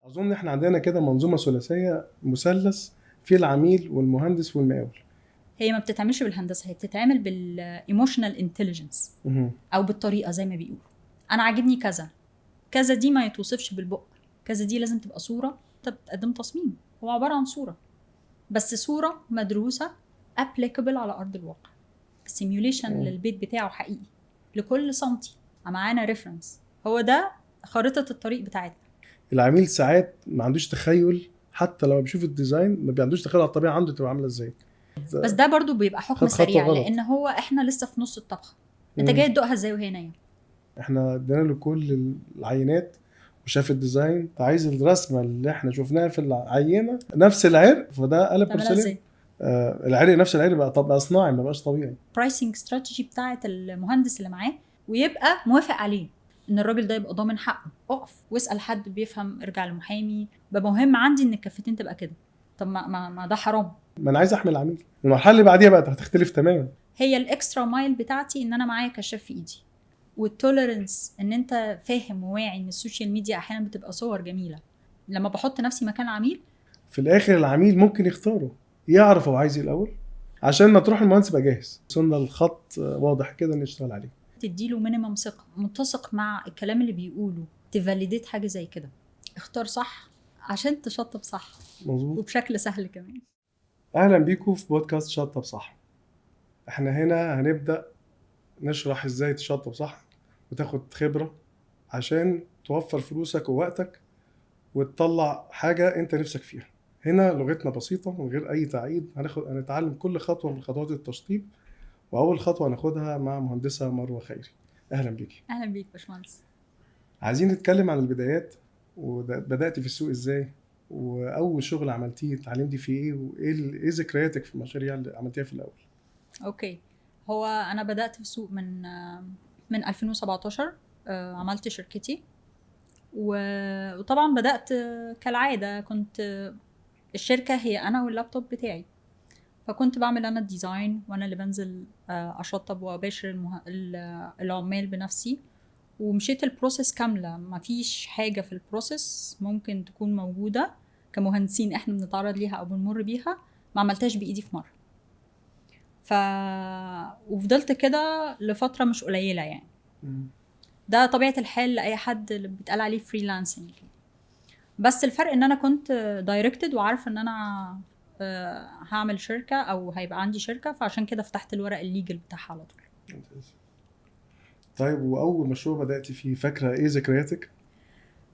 اظن احنا عندنا كده منظومة ثلاثيه، مثلث فيه العميل والمهندس والمقاول. هي ما بتتعملش بالهندسه، هي بتتعمل بال emotional intelligence او بالطريقة زي ما بيقولوا. انا عاجبني كذا كذا، دي ما يتوصفش بالبق، كذا دي لازم تبقى صوره. انت بتقدم تصميم هو عبارة عن صوره، بس صوره مدروسة applicable على ارض الواقع، simulation للبيت بتاعه حقيقي لكل سنتي، معانا reference، هو ده خارطة الطريق بتاعتنا. العميل ساعات ما عندوش تخيل، حتى لما بيشوف ال design ما بيعندوش تخيل على الطبيعة عنده تبقى عامله ازاي. بس ده برضو بيبقى حكم خد خطوة سريع غلط. لان هو احنا لسه في نص الطبخه، انت جاي تدوقها ازاي وهي نيه؟ احنا ادينا له كل العينات وشاف ال design، انت عايز الرسمة اللي احنا شفناها في العينة نفس العرق، فده قلب تعملها بورسلين. ازاي؟ العرق نفس العرق بقى، طب بقى صناعي، ما بقاش طبيعي. pricing strategy بتاعه المهندس اللي معاه ويبقى موافق عليه، ان الراجل ده يبقى ضامن حقه. اقف واسال حد بيفهم، ارجع لمحامي. بقى مهم عندي ان الكفتين تبقى كده. طب ما ده حرام. ما انا عايز احمي العميل. المرحلة اللي بعديها بقى هتختلف تماما. هي ال extra mile بتاعتي ان انا معايا كشاف في ايدي، وال tolerance ان انت فاهم وواعي ان ال social media احيانا بتبقى صور جميله. لما بحط نفسي مكان العميل، في الاخر العميل ممكن يختاره، يعرف هو عايز ايه الاول، عشان ما تروح المهندس يبقى جاهز. وصلنا الخط واضح كده نشتغل عليه. تديله minimum ثقة، متسق مع الكلام اللي بيقوله، ت validate حاجة زي كده. اختار صح عشان تشطب صح. وبشكل سهل كمان. اهلا بيكم في بودكاست شطب صح. احنا هنا هنبدا نشرح ازاي تشطب صح وتاخد خبره عشان توفر فلوسك ووقتك وتطلع حاجة انت نفسك فيها. هنا لغتنا بسيطة من غير اي تعقيد، هنتعلم كل خطوة من خطوات التشطيب، واول خطوة هناخدها مع مهندسه مروه خيري. اهلا بيكي. اهلا بيك باشمهندس. عايزين نتكلم عن البدايات، وبدات في السوق ازاي، واول شغل عملتيه اتعلمتي فيه ايه، وايه ايه ذكرياتك في المشاريع اللي عملتيها في الاول؟ okay، هو انا بدات في السوق من 2017، عملت شركتي، وطبعا بدات كالعاده، كنت الشركة هي انا واللابتوب بتاعي، فكنت بعمل انا ال design وانا اللي بنزل اشطب واباشر العمال بنفسي، ومشيت ال process كامله. ما فيش حاجة في ال process ممكن تكون موجودة كمهندسين احنا بنتعرض ليها او بنمر بيها ما عملتهاش بايدي في مره. وفضلت كده لفترة مش قليله يعني. ده طبيعة الحال لاي حد اللي بيتقال عليه freelancing، بس الفرق ان انا كنت directed وعارفه ان انا هعمل شركة او هيبقى عندي شركه، فعشان كده فتحت الورق ال legal بتاعها على طول. ممتاز. طيب، واول مشروع بداتي فيه، فاكره ايه ذكرياتك؟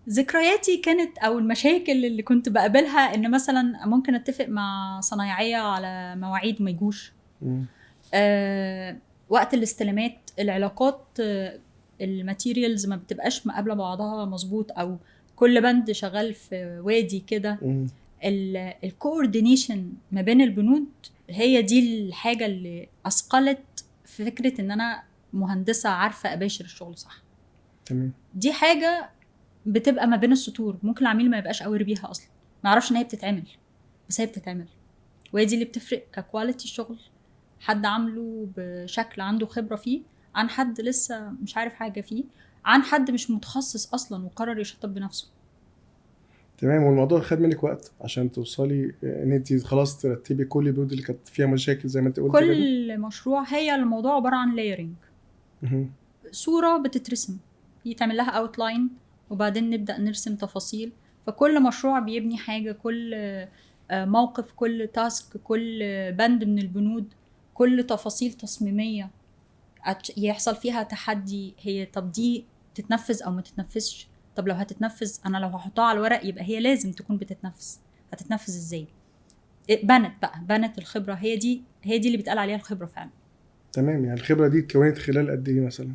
ذكرياتي كانت او المشاكل اللي كنت بقابلها ان مثلا ممكن اتفق مع صنايعيه على مواعيد ما يجوش. وقت الاستلامات، العلاقات، ال materials ما بتبقاش مقابله بعضها مظبوط، او كل بند شغال في وادي كده. ال coordination ما بين البنود هي دي الحاجة اللي اثقلت في فكرة ان انا مهندسه عارفه اباشر الشغل صح. دي حاجة بتبقى ما بين السطور، ممكن العميل ما يبقاش aware بيها اصلا، ما يعرفش ان هي بتتعمل، بس هي بتتعمل، وهي دي اللي بتفرق ك quality الشغل. حد عامله بشكل عنده خبره فيه عن حد لسه مش عارف حاجة فيه، عن حد مش متخصص اصلا وقرر يشطب بنفسه. تمام. والموضوع خد منك وقت عشان توصلي ان انت خلاص ترتبي كل البنود اللي كانت فيها مشاكل زي ما انت قلتي كده؟ كل مشروع هي الموضوع عبارة عن layering. صوره بتترسم، يتعمل لها outline، وبعدين نبدا نرسم تفاصيل. فكل مشروع بيبني حاجه، كل موقف، كل task، كل بند من البنود، كل تفاصيل تصميميه يحصل فيها تحدي، هي طب دي تتنفذ او ما تتنفذش؟ طب لو هتتنفذ، انا لو هحطها على الورق يبقى هي لازم تكون بتتنفذ، هتتنفذ ازاي؟ بنت بقى، بنت الخبره، هي دي اللي بيتقال عليها الخبرة فعلا. تمام، يعني الخبرة دي اتكونت خلال قد ايه مثلا؟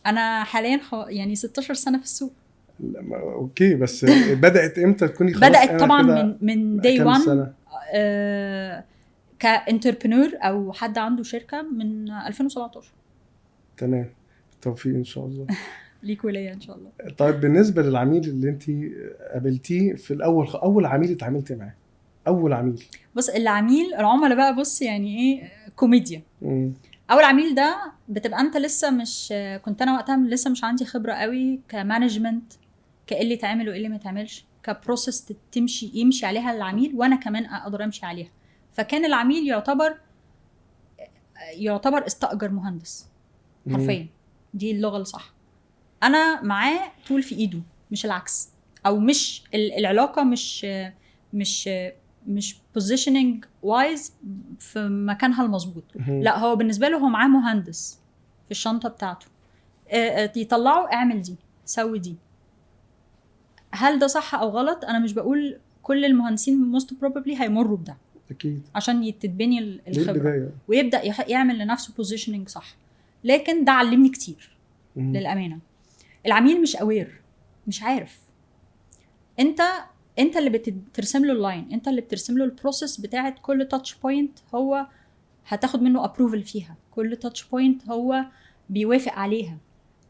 انا حاليا يعني 16 سنة في السوق. لا، okay، بس بدات امتى تكوني خلاص بدات أنا طبعا كده من day كام 1 سنة؟ ك entrepreneur او حد عنده شركة من 2017. تمام، بالتوفيق ان شاء الله. ليك وليا ان شاء الله. طيب، بالنسبة للعميل اللي انت قابلتيه في الاول، اول عميل اتعاملتي معاه، اول عميل. بص، العميل، العملاء بقى، بص يعني ايه كوميديا. اول عميل ده بتبقى انت لسه مش، كنت انا وقتها لسه مش عندي خبره قوي ك management، كايه اللي يتعمل وايه اللي ما يتعملش، ك process يمشي عليها العميل، وانا كمان اقدر امشي عليها. فكان العميل يعتبر استاجر مهندس حرفيا، دي اللغة الصح. انا معاه tool في ايده مش العكس، او مش العلاقة مش positioning wise في مكانها المظبوط. لا، هو بالنسبة له هو معاه مهندس في الشنطة بتاعته، يطلعه اعمل دي سوي دي. هل ده صح او غلط؟ انا مش بقول كل المهندسين most probably هيمروا بده. اكيد، عشان تتبني دي الخبرة البداية. ويبدا يعمل لنفسه positioning صح. لكن ده علمني كتير. للامانة العميل مش aware، مش عارف. انت اللي بترسم له ال line، انت اللي بترسم له ال process بتاعت كل touch point هو هتاخد منه approval فيها، كل touch point هو بيوافق عليها،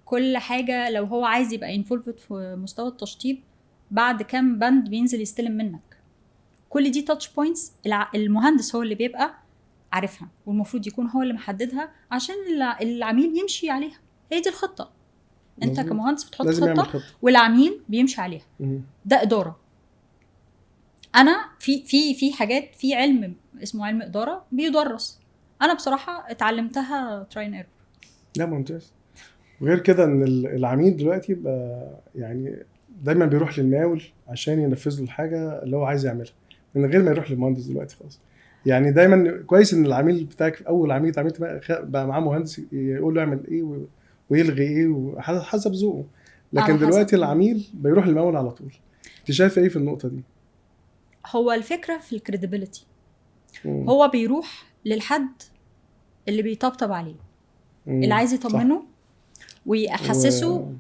كل حاجة لو هو عايز يبقى involved في مستوى التشطيب بعد كام بند بينزل يستلم منك. كل دي touch points المهندس هو اللي بيبقى عارفها، والمفروض يكون هو اللي محددها عشان العميل يمشي عليها. هي دي الخطة. انت كمهندس بتحط لازم يعمل خطه خطه. والعميل بيمشي عليها. ده اداره. انا في حاجات في علم اسمه علم ادارة بيدرس، انا بصراحة اتعلمتها try and error. لا ممتاز. وغير كده ان العميل دلوقتي بقى يعني دايما بيروح للمقاول عشان ينفذ له الحاجة اللي هو عايز يعملها من غير ما يروح للمهندس دلوقتي خلاص. يعني دايما كويس ان العميل بتاعك اول عميل اتعاملت معاه بقى معاه مهندس يقول له اعمل ايه ويلغي ايه حسب ذوقه. لكن على حسب. دلوقتي العميل بيروح للمقاول على طول. انت شايفه ايه في النقطة دي؟ هو الفكرة في ال credibility. هو بيروح للحد اللي بيطبطب عليه، اللي عايز يطمنه ويحسسه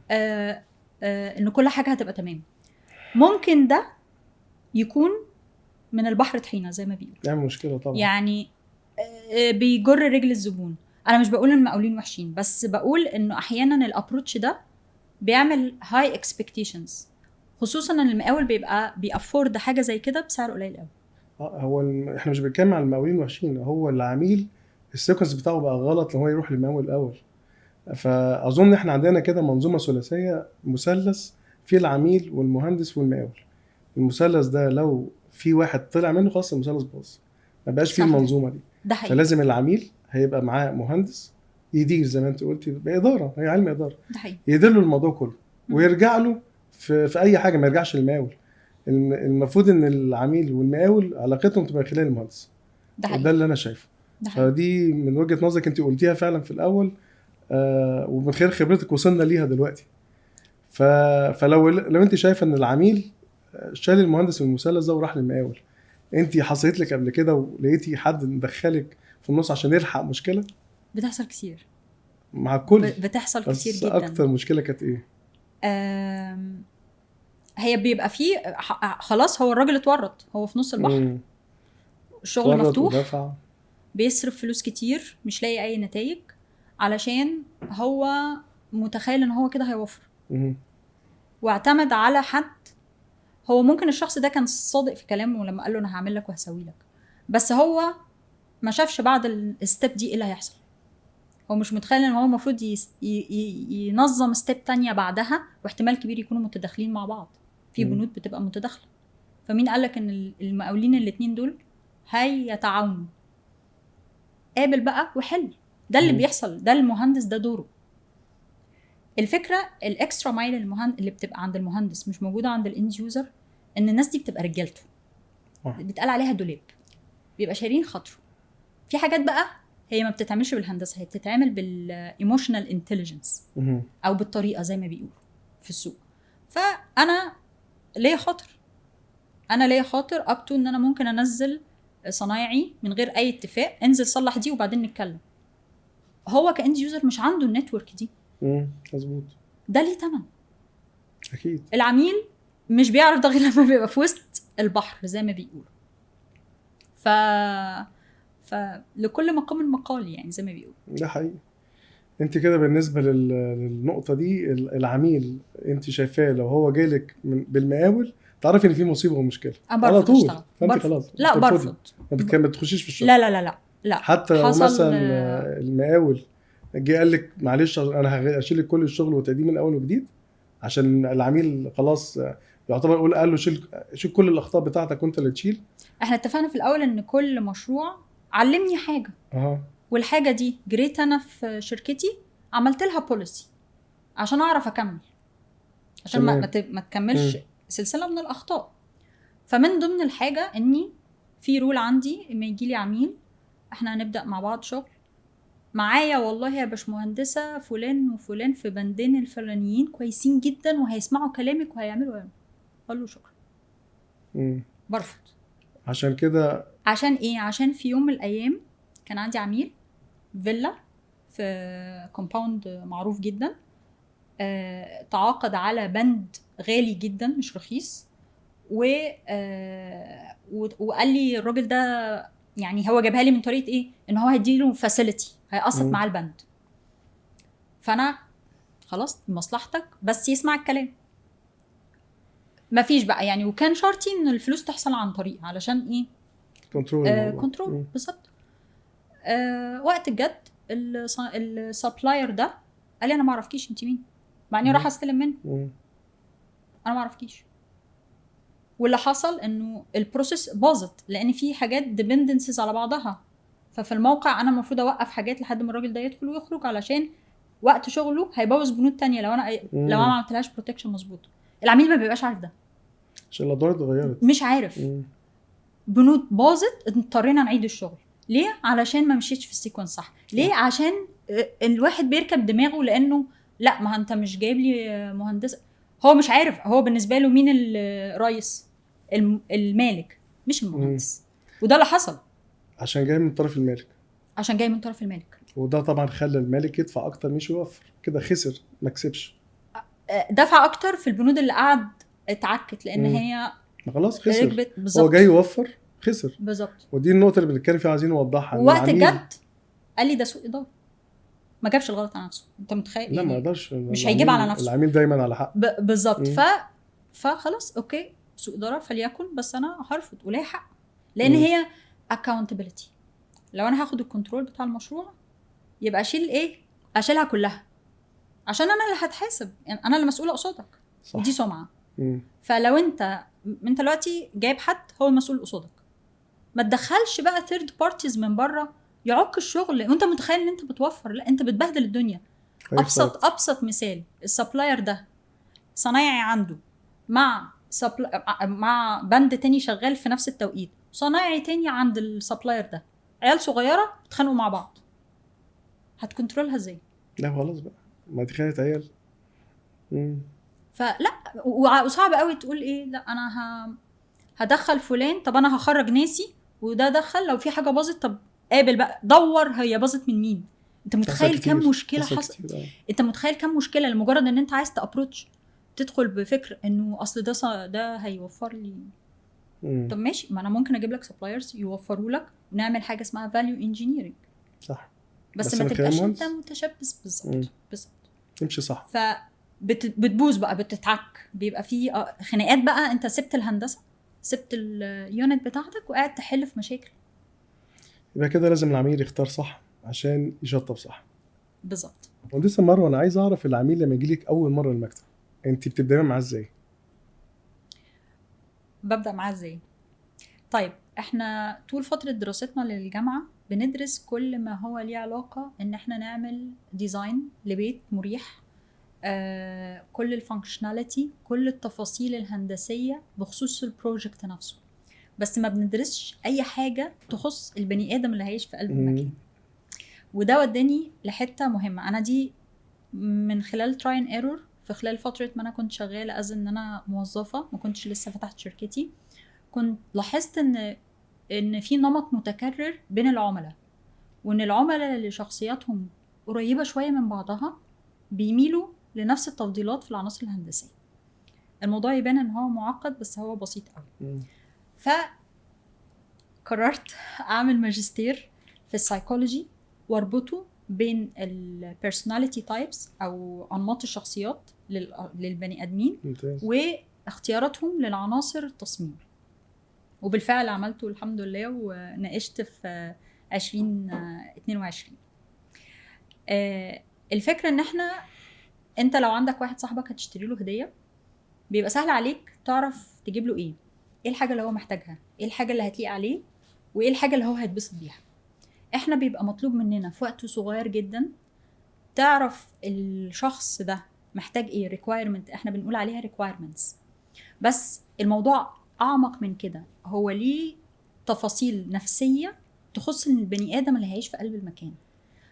ان كل حاجة هتبقى تمام. ممكن ده يكون من البحر طحينه زي ما بيقولوا. يعمل مشكلة طبعا. يعني بيجر رجل الزبون. انا مش بقول ان المقاولين وحشين، بس بقول انه احيانا ال approach ده بيعمل high expectations، خصوصا ان المقاول بيبقى بي afford حاجة زي كده بسعر قليل قوي. هو احنا مش بنتكلم على المقاولين وحشين، هو العميل ال sequence بتاعه بقى غلط لو هو يروح للمقاول الاول. فاظن احنا عندنا كده منظومة ثلاثية، مثلث فيه العميل والمهندس والمقاول. المثلث ده لو في واحد طلع منه خلاص المثلث باظ، ما بقاش فيه المنظومة دي. ده حقيقي. فلازم العميل هيبقى معاه مهندس يدير زي ما انت قلتي باداره، هي علم اداره. ده حقيقي. يدير له الموضوع كله ويرجع له في اي حاجة، ما يرجعش للمقاول. المفروض ان العميل والمقاول علاقتهم تبقى خلال المهندس. ده حقيقي. ده اللي انا شايفه. ده حقيقي. فدي من وجهه نظرك انت قلتيها فعلا في الاول، ومن خلال خبرتك وصلنا ليها دلوقتي. فلو انت شايفه ان العميل شال المهندس من المثلث ده وراح للمقاول، انت حصلت لك قبل كده ولقيتي حد مدخلك في النص عشان يلحق مشكلة؟ بتحصل كتير. مع الكل. بتحصل بس كتير جدا. اكتر مشكلة كانت ايه؟ هي بيبقى فيه خلاص هو الراجل اتورط، هو في نص البحر. الشغل اتورط مفتوح، ودفع. بيصرف فلوس كتير، مش لاقي اي نتائج، علشان هو متخيل ان هو كده هيوفر. واعتمد على حد. هو ممكن الشخص ده كان صادق في كلامه لما قال له انا هعمل لك وهسوي لك، بس هو ما شافش بعد ال step دي ايه اللي هيحصل. هو مش متخيل ان هو المفروض ينظم step تانية بعدها، واحتمال كبير يكونوا متداخلين مع بعض في بنود بتبقى متداخلة. فمين قالك ان المقاولين الاتنين دول هيتعاونوا؟ قابل بقى وحل. ده اللي بيحصل، ده المهندس ده دوره. الفكرة ال extra mile اللي بتبقى عند المهندس مش موجودة عند ال end user، ان الناس دي بتبقى رجالته. بيتقال عليها دولاب، بيبقى شايلين خاطره. في حاجات بقى هي ما بتتعملش بالهندسة، هي بتتعمل بال emotional intelligence او بالطريقة زي ما بيقولوا في السوق. فانا ليا خاطر، انا ليا خاطر up to ان انا ممكن انزل صنايعي من غير اي اتفاق، انزل صلح دي وبعدين نتكلم. هو ك end user مش عنده ال network دي. مظبوط. ده ليه تمن. اكيد. العميل مش بيعرف ده غير لما بيبقى في وسط البحر زي ما بيقولوا. فلكل مقام مقال يعني زي ما بيقولوا. ده حقيقي. انت كده بالنسبة للنقطة دي، العميل انت شايفاه لو هو جالك بالمقاول تعرفي ان في مصيبة ومشكلة أنا على برفض طول. أشتغل. فانت برفض. خلاص لا، بترفضي. برفض. ما بتخشيش في الشغل. لا، لا، لا، لا، لا. حتى لو حصل، مثلا المقاول جه قال لك معلش انا هشيل لك كل الشغل وتقديم من اول وجديد عشان العميل خلاص يعتبر قول قال له شيل شيل كل الاخطاء بتاعتك وانت اللي تشيل. احنا اتفقنا في الاول ان كل مشروع علمني حاجة، والحاجة دي جريت انا في شركتي عملت لها policy عشان اعرف اكمل، عشان ما تكملش سلسلة من الاخطاء. فمن ضمن الحاجة اني في rule عندي، اما يجي لي عميل احنا هنبدا مع بعض شغل، معايا والله يا باشمهندسه فلان وفلان في بندين الفلانيين كويسين جدا وهيسمعوا كلامك وهيعملوا، اقول له شكرا. برفض. عشان كده. عشان ايه؟ عشان في يوم من الايام كان عندي عميل فيلا في compound معروف جدا، تعاقد على بند غالي جدا مش رخيص، و وقال لي الراجل ده، يعني هو جابها لي من طريقه ايه؟ ان هو هيديله facility، هيقسط معاه البند. فانا خلاص مصلحتك بس يسمع الكلام، مفيش بقى يعني. وكان شرطي ان الفلوس تحصل عن طريق علشان ايه؟ control. control بالظبط. وقت الجد ال supplier ده قال لي انا ما اعرفكيش انت مين، مع اني راح استلم منه. انا ما اعرفكيش. واللي حصل انه ال process باظت لان في حاجات dependencies على بعضها، ففي الموقع انا المفروض اوقف حاجات لحد ما الراجل ده يدخل ويخرج، علشان وقت شغله هيبوظ بنود تانية لو انا لو انا ما عملتلهاش protection مظبوط. العميل ما بيبقاش عارف ده، عشان الادوار اتغيرت. مش عارف. بنود باظت، اضطرينا نعيد الشغل. ليه؟ علشان ما مشيتش في ال sequence صح. ليه؟ عشان الواحد بيركب دماغه، لانه لا ما انت مش جايب لي مهندس، هو مش عارف، هو بالنسبة له مين الرئيس؟ المالك مش المهندس. وده اللي حصل. عشان جاي من طرف المالك. عشان جاي من طرف المالك، وده طبعا خلى المالك يدفع اكتر مش يوفر، كده خسر ما كسبش. دفع اكتر في البنود اللي قعد اتعكت لان هي ما خلاص خسر. ركبت بالظبط. هو جاي يوفر خسر. بالظبط. ودي النقطة اللي بنتكلم فيها، عايزين نوضحها. وقت الجد قال لي ده سوء ادارة، ما جابش الغلط على نفسه. انت متخيل؟ لا ما يقدرش، مش هيجيب على نفسه. العميل دايما على حق. بالظبط. فخلاص okay سوء ادارة فليكن، بس انا هرفض وليا حق، لان هي accountability. لو انا هاخد ال control بتاع المشروع يبقى اشيل ايه؟ اشيلها كلها، عشان انا اللي هتحاسب، يعني انا اللي مسؤولة قصادك. ودي سمعه. فلو انت دلوقتي جايب حد هو المسؤول قصادك، ما تدخلش بقى third parties من بره يعك الشغل وانت متخيل ان انت بتوفر، لا انت بتبهدل الدنيا. ابسط مثال، ال supplier ده صنايعي عنده مع مع بند تاني شغال في نفس التوقيت، صنايعي تاني عند ال supplier ده، عيال صغيرة بيتخانقوا مع بعض، هت control ها ازاي؟ لا خلاص بقى، ما دي خانقة عيال. فلا، وصعب قوي تقول ايه، لا انا هدخل فلان، طب انا هخرج ناسي وده دخل، لو في حاجة باظت طب قابل بقى دور هي باظت من مين. انت متخيل كم مشكلة حصل؟ انت متخيل كم مشكلة لمجرد ان انت عايز ت approach، تدخل بفكر انه اصل ده هيوفر لي. طب ماشي، ما انا ممكن اجيب لك suppliers يوفروا لك ونعمل حاجة اسمها value engineering. صح، بس ما تبقاش انت متشبث. بالظبط بالظبط، تمشي صح. ف بتبوظ بقى، بتتعك، بيبقى في خناقات بقى. انت سبت الهندسة، سبت ال unit بتاعتك وقاعد تحل في مشاكل. يبقى كده لازم العميل يختار صح عشان يشطب صح. بالظبط. مهندسه مروه، انا عايز اعرف العميل لما يجي لك اول مرة المكتب انت بتبداي معاه ازاي؟ ببدا معاه ازاي؟ طيب احنا طول فترة دراستنا للجامعة بندرس كل ما هو ليه علاقة ان احنا نعمل design لبيت مريح، كل ال functionality، كل التفاصيل الهندسية بخصوص ال project نفسه، بس ما بندرسش اي حاجة تخص البني ادم اللي هيعيش في قلب المكان. وده وداني لحته مهمة، انا دي من خلال try and error في خلال فترة ما انا كنت شغالة as ان انا موظفة، ما كنتش لسه فتحت شركتي، كنت لاحظت ان في نمط متكرر بين العملاء، وان العملاء اللي شخصياتهم قريبه شوية من بعضها بيميلوا لنفس التفضيلات في العناصر الهندسية. الموضوع يبان ان هو معقد بس هو بسيط قوي. فقررت اعمل ماجستير في السايكولوجي واربطه بين ال personality types او انماط الشخصيات للبني ادمين واختياراتهم للعناصر التصميم. وبالفعل عملته الحمد لله، وناقشت في 2022. الفكرة ان احنا، انت لو عندك واحد صاحبك هتشتري له هديه، بيبقى سهل عليك تعرف تجيب له ايه، ايه الحاجة اللي هو محتاجها، ايه الحاجة اللي هتليق عليه، وايه الحاجة اللي هو هيتبسط بيها. احنا بيبقى مطلوب مننا في وقت صغير جدا تعرف الشخص ده محتاج ايه، requirement، احنا بنقول عليها requirements، بس الموضوع اعمق من كده، هو ليه تفاصيل نفسية تخص البني ادم اللي هيعيش في قلب المكان.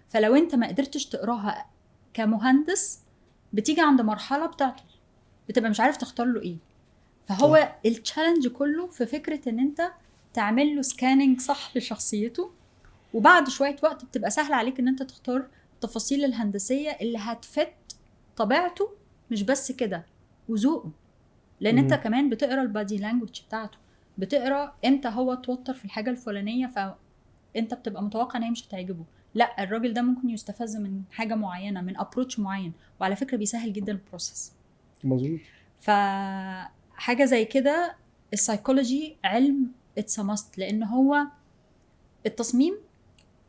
فلو انت ما قدرتش تقراها كمهندس بتيجي عند مرحلة بتعطل، بتبقى مش عارف تختار له ايه. فهو ال challenge كله في فكرة ان انت تعمل له scanning صح لشخصيته، وبعد شوية وقت بتبقى سهل عليك ان انت تختار التفاصيل الهندسية اللي هت fit طبيعته، مش بس كده وذوقه، لان انت كمان بتقرا ال body language بتاعته، بتقرا امتى هو اتوتر في الحاجة الفلانية، فانت بتبقى متوقع ان هي مش هتعجبه. لا، الراجل ده ممكن يستفز من حاجة معينة، من approach معين، وعلى فكرة بيسهل جدا ال process. مظبوط. فحاجه زي كده ال psychology علم it's a must، لان هو التصميم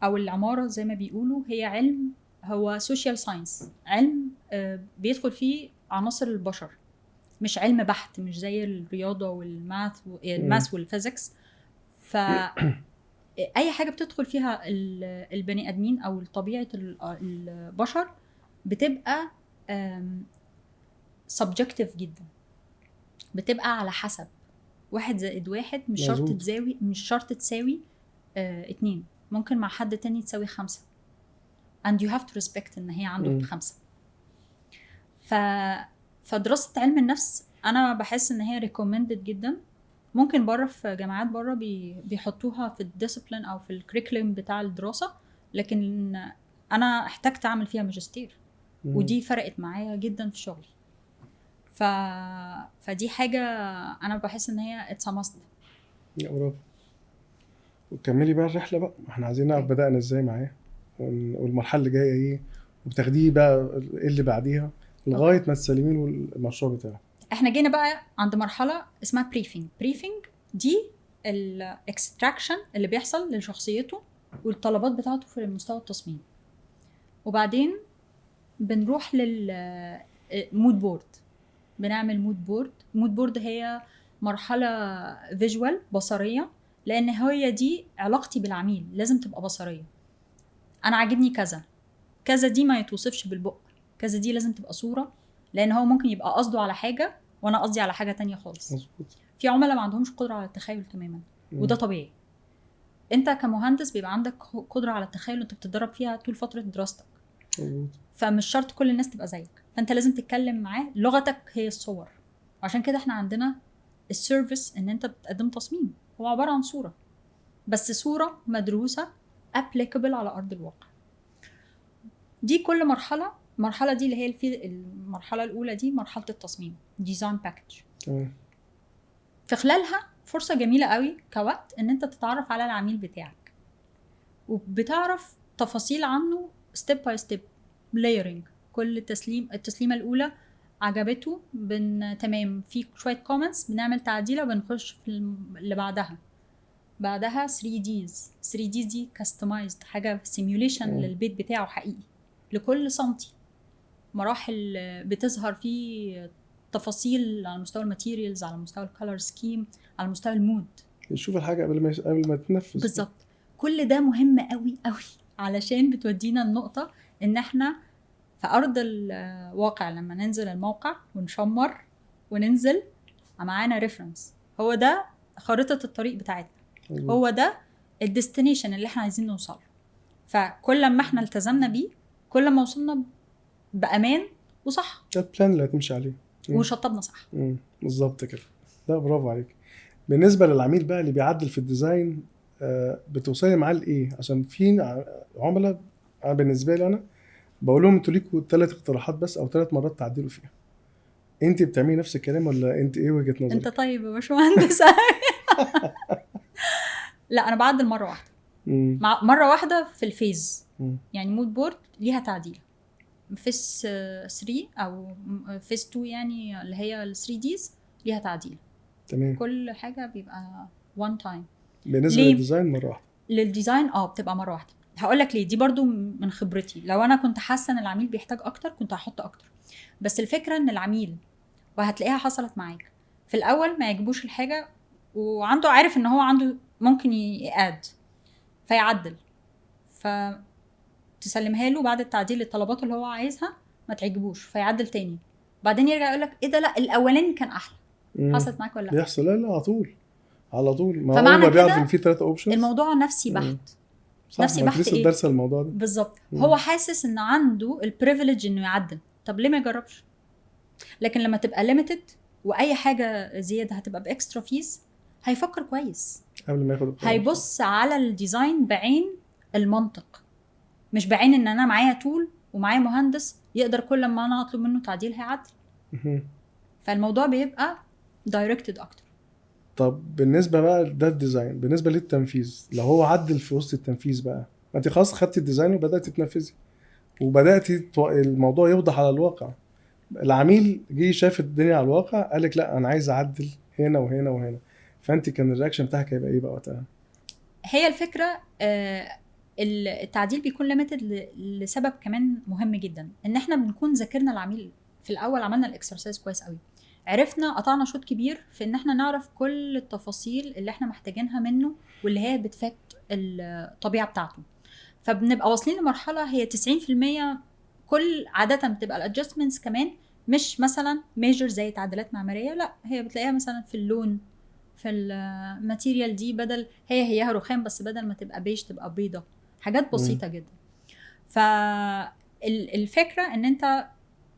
او العمارة زي ما بيقولوا هي علم، هو social science، علم بيدخل فيه عناصر البشر، مش علم بحت، مش زي الرياضة وال math ال math وال physics. ف اي حاجة بتدخل فيها البني ادمين او طبيعة البشر بتبقى subjective جدا، بتبقى على حسب 1 + 1 مش شرط تساوي، مش شرط تساوي 2، ممكن مع حد تاني تساوي 5، and you have to respect ان هي عنده 5. فدراسة علم النفس انا بحس ان هي recommended جدا. ممكن بره في جامعات بره بيحطوها في ال discipline او في ال curriculum بتاع الدراسة، لكن انا احتجت اعمل فيها ماجستير، ودي فرقت معايا جدا في شغلي. فدي حاجة انا بحس ان هي it's a must. يا برافو. وكملي بقى الرحلة بقى، ما احنا عايزين نعرف بدانا ازاي معاه، والمرحلة اللي جاية ايه، وبتاخديه بقى ايه اللي بعديها لغاية ما تسلمي له المشروع بتاعه. احنا جينا بقى عند مرحلة اسمها briefing. briefing دي ال extraction اللي بيحصل لشخصيته والطلبات بتاعته في مستوى التصميم، وبعدين بنروح لل mood board، بنعمل mood board. mood board هي مرحلة visual بصريه، لان هي دي علاقتي بالعميل، لازم تبقى بصريه. انا عاجبني كذا كذا، دي ما يتوصفش بالبق، كذا دي لازم تبقى صوره، لان هو ممكن يبقى قصده على حاجة وانا قصدي على حاجة تانية خالص. في عملاء ما عندهمش قدره على التخيل تماما، وده طبيعي. انت كمهندس بيبقى عندك قدره على التخيل، وانت بتتدرب فيها طول فترة دراستك. فمش شرط كل الناس تبقى زيك، فانت لازم تتكلم معاه لغتك هي الصور. عشان كده احنا عندنا ال service ان انت بتقدم تصميم هو عبارة عن صوره، بس صوره مدروسة applicable على ارض الواقع. دي كل مرحله. المرحلة دي اللي هي المرحلة الاولى دي مرحلة التصميم، design package. في خلالها فرصة جميلة قوي كوقت ان انت تتعرف على العميل بتاعك، وبتعرف تفاصيل عنه step by step، layering. كل تسليم، التسليمة الاولى عجبته تمام، في شوية comments، بنعمل تعديله وبنخش في اللي بعدها. بعدها 3Ds. 3Ds دي customized، حاجة simulation للبيت بتاعه حقيقي لكل سنتي، مراحل بتظهر فيه تفاصيل على مستوى ال materials، على مستوى ال color scheme، على مستوى ال mood. يشوف الحاجة قبل ما تنفذ. بالظبط. كل ده مهم قوي قوي، علشان بتودينا النقطة ان احنا في ارض الواقع لما ننزل الموقع ونشمر وننزل معانا reference، هو ده خارطة الطريق بتاعتنا. هو ده ال destination اللي احنا عايزين نوصل له. فكل ما احنا التزمنا بيه كل ما وصلنا بامان وصح. ده ال plan اللي هتمشي عليه. وشطبنا صح. بالظبط كده. لا، برافو عليك. بالنسبة للعميل بقى اللي بيعدل في ال design، بتوصلي معاه لايه؟ عشان في عملاء، انا بالنسبة لي انا بقول لهم انتوا ليكوا 3 اقتراحات بس او 3 مرات تعدلوا فيها. انت بتعملي نفس الكلام ولا انت ايه وجهه نظرك؟ انت طيب يا باشمهندس. لا، انا بعدل مرة واحده. مع مرة واحدة في ال phase. يعني mood board ليها تعديل، phase 3 او phase 2، يعني اللي هي ال 3Ds ليها تعديل. كل حاجة بيبقى one time. بالنسبة ليه؟ لل design مرة واحده. لل design اه، بتبقى مرة واحده. هقول لك ليه، دي برضو من خبرتي. لو انا كنت حاسه ان العميل بيحتاج اكتر كنت هحط اكتر، بس الفكرة ان العميل وهتلاقيها حصلت معاك. في الاول ما يعجبوش الحاجة وعنده عارف ان هو عنده ممكن ي add فيعدل، فتسلمها له بعد التعديل الطلبات اللي هو عايزها ما تعجبوش فيعدل تاني، بعدين يرجع يقول لك ايه ده، لا الاولاني كان احلى. حصلت معاك ولا لا؟ بيحصل. لا لا، على طول على طول. ما هو ما بيعرف ان في 3 options. الموضوع نفسي بحت. صح، نفسي بحت. لسه دارسه الموضوع ده بالظبط. هو حاسس ان عنده ال privilege انه يعدل، طب ليه ما يجربش؟ لكن لما تبقى limited واي حاجة زيادة هتبقى ب extra fees، هيفكر كويس قبل ما ياخد، هيبص على ال design بعين المنطق، مش بعين ان انا معايا tool ومعايا مهندس يقدر كل ما انا اطلب منه تعديل هيعدل. فالموضوع بيبقى directed اكتر. طب بالنسبة بقى ده ال design، بالنسبة للتنفيذ لو هو عدل في وسط التنفيذ بقى، ما انت خلاص خدتي ال design وبداتي تنفذي وبداتي الموضوع يوضح على الواقع. العميل جه شاف الدنيا على الواقع قال لك لا انا عايز اعدل هنا وهنا وهنا، فانت كان ال reaction بتاعك هيبقى ايه بقى وقتها؟ هي الفكرة التعديل بيكون limited لسبب كمان مهم جدا، ان احنا بنكون ذاكرنا العميل في الاول، عملنا ال exercise كويس قوي، عرفنا قطعنا شوط كبير في ان احنا نعرف كل التفاصيل اللي احنا محتاجينها منه واللي هي بت affect الطبيعة بتاعته. فبنبقى واصلين لمرحلة هي 90% كل عادة بتبقى ال adjustments كمان مش مثلا major زي تعديلات معمارية، لا هي بتلاقيها مثلا في اللون، في ال material دي، بدل هي رخام بس بدل ما تبقى بيج تبقى بيضة، حاجات بسيطة جدا. فالفكرة ان انت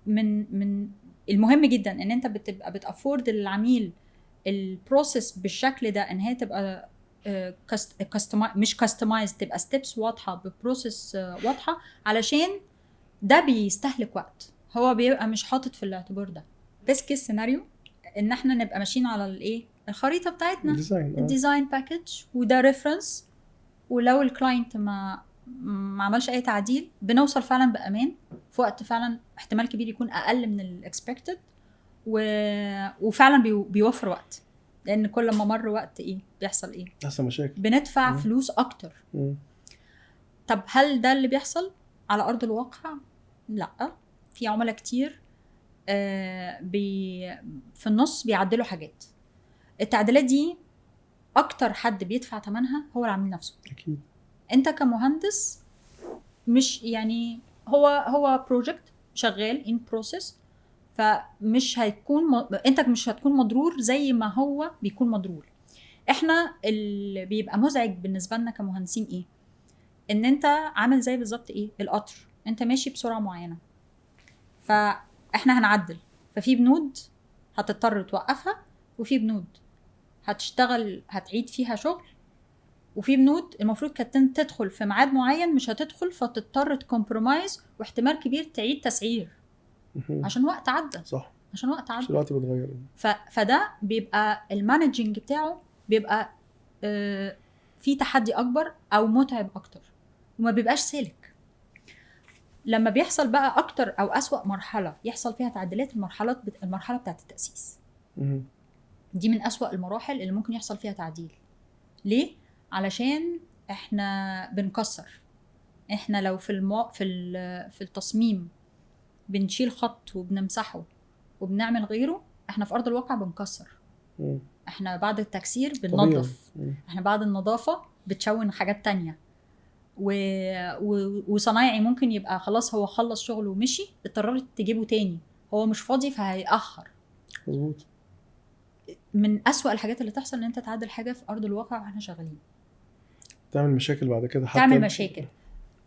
من المهم جدا ان انت بتبقى بت afford للعميل ال process بالشكل ده، ان هي تبقى مش customized، تبقى steps واضحة ب process واضحة، علشان ده بيستهلك وقت هو بيبقى مش حاطط في الاعتبار ده. best case scenario ان احنا نبقى ماشيين على الايه، الخريطة بتاعتنا، ال design package، وده reference، ولو ال client ما عملش اي تعديل بنوصل فعلا بامان في وقت فعلا احتمال كبير يكون اقل من ال expected، وفعلا بيوفر وقت، لان كل ما مر وقت ايه بيحصل، ايه بيحصل مشاكل، بندفع فلوس اكتر. طب هل ده اللي بيحصل على ارض الواقع؟ لا، في عملاء كتير في النص بيعدلوا حاجات. التعديلات دي اكتر حد بيدفع ثمنها هو العميل نفسه. اكيد انت كمهندس مش يعني هو project شغال in process، فمش هيكون انت مش هتكون مضرور زي ما هو بيكون مضرور. احنا اللي بيبقى مزعج بالنسبة لنا كمهندسين ايه، ان انت عامل زي بالظبط ايه القطر، انت ماشي بسرعة معينة، فاحنا هنعدل، ففي بنود هتضطر توقفها، وفي بنود هتشتغل هتعيد فيها شغل، وفي بنود المفروض كانت تدخل في ميعاد معين مش هتدخل، فتضطر ت compromise، واحتمال كبير تعيد تسعير عشان وقت عدى. صح، عشان وقت عدى، الوقت بيتغير. فده بيبقى ال managing بتاعه بيبقى في تحدي اكبر او متعب اكتر، وما بيبقاش سالك. لما بيحصل بقى اكتر او اسوأ مرحلة يحصل فيها تعديلات، المرحلة بتاعت التاسيس. دي من اسوأ المراحل اللي ممكن يحصل فيها تعديل. ليه؟ علشان احنا بنكسر. احنا لو في في التصميم بنشيل خط وبنمسحه وبنعمل غيره، احنا في ارض الواقع بنكسر. احنا بعد التكسير بننظف، احنا بعد النظافة بتشون حاجات تانية. وصنايعي ممكن يبقى خلاص هو خلص شغله ومشي، اضطررت تجيبه تاني، هو مش فاضي فهيأخر. مظبوط. من أسوأ الحاجات اللي تحصل ان انت تعدل حاجة في ارض الواقع واحنا شغالين، تعمل مشاكل بعد كده، حتى تعمل مشاكل.